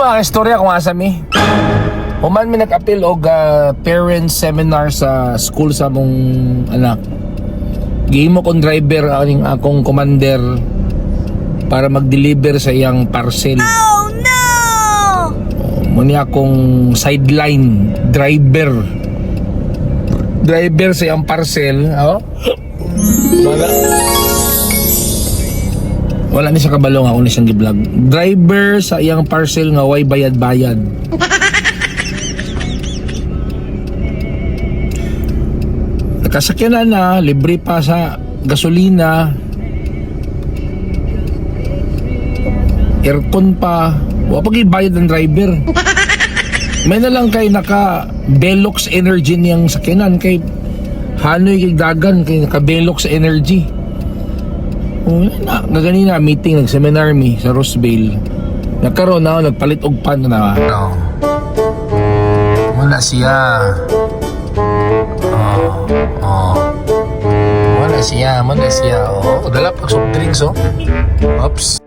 Mga istorya kung asa mi. Human mi nag-apil og parents seminar sa school sa among anak. Gihimo kong driver aning akong commander para mag-deliver sa iyang parcel. Oh no! Mao ni akong sideline driver. Driver sa iyang parcel, oh. Wala. Wala ni siya kabalo nga ako ni siyang gi-vlog. Driver sa iyang parcel nga way bayad-bayad. Nakasakyan na na, libre pa sa gasolina. Aircon pa. Wa pa gyud bayad ang driver. May na lang kay naka Velox Energy niyang sakyanan kay hanoy kay dagan kay naka Velox Energy. Oh, na, na ganina meeting, nag-seminar mi sa Roseville. Nagkaroon na ako, nagpalit og pan na. No. Wala siya. Oh. Wala siya, wala siya. Oh, dala pag soft drinks, oh. Oops.